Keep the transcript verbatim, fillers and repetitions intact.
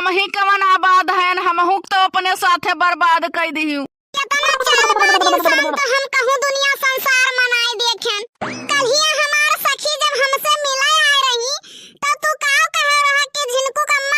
ही कवन आबाद हयन, हमहू तो अपने साथे बर्बाद कइ दिहू। केतना चार पाँच इंसान तो हम कहूँ दुनिया संसार मनाए देखेन। कल्हिया हम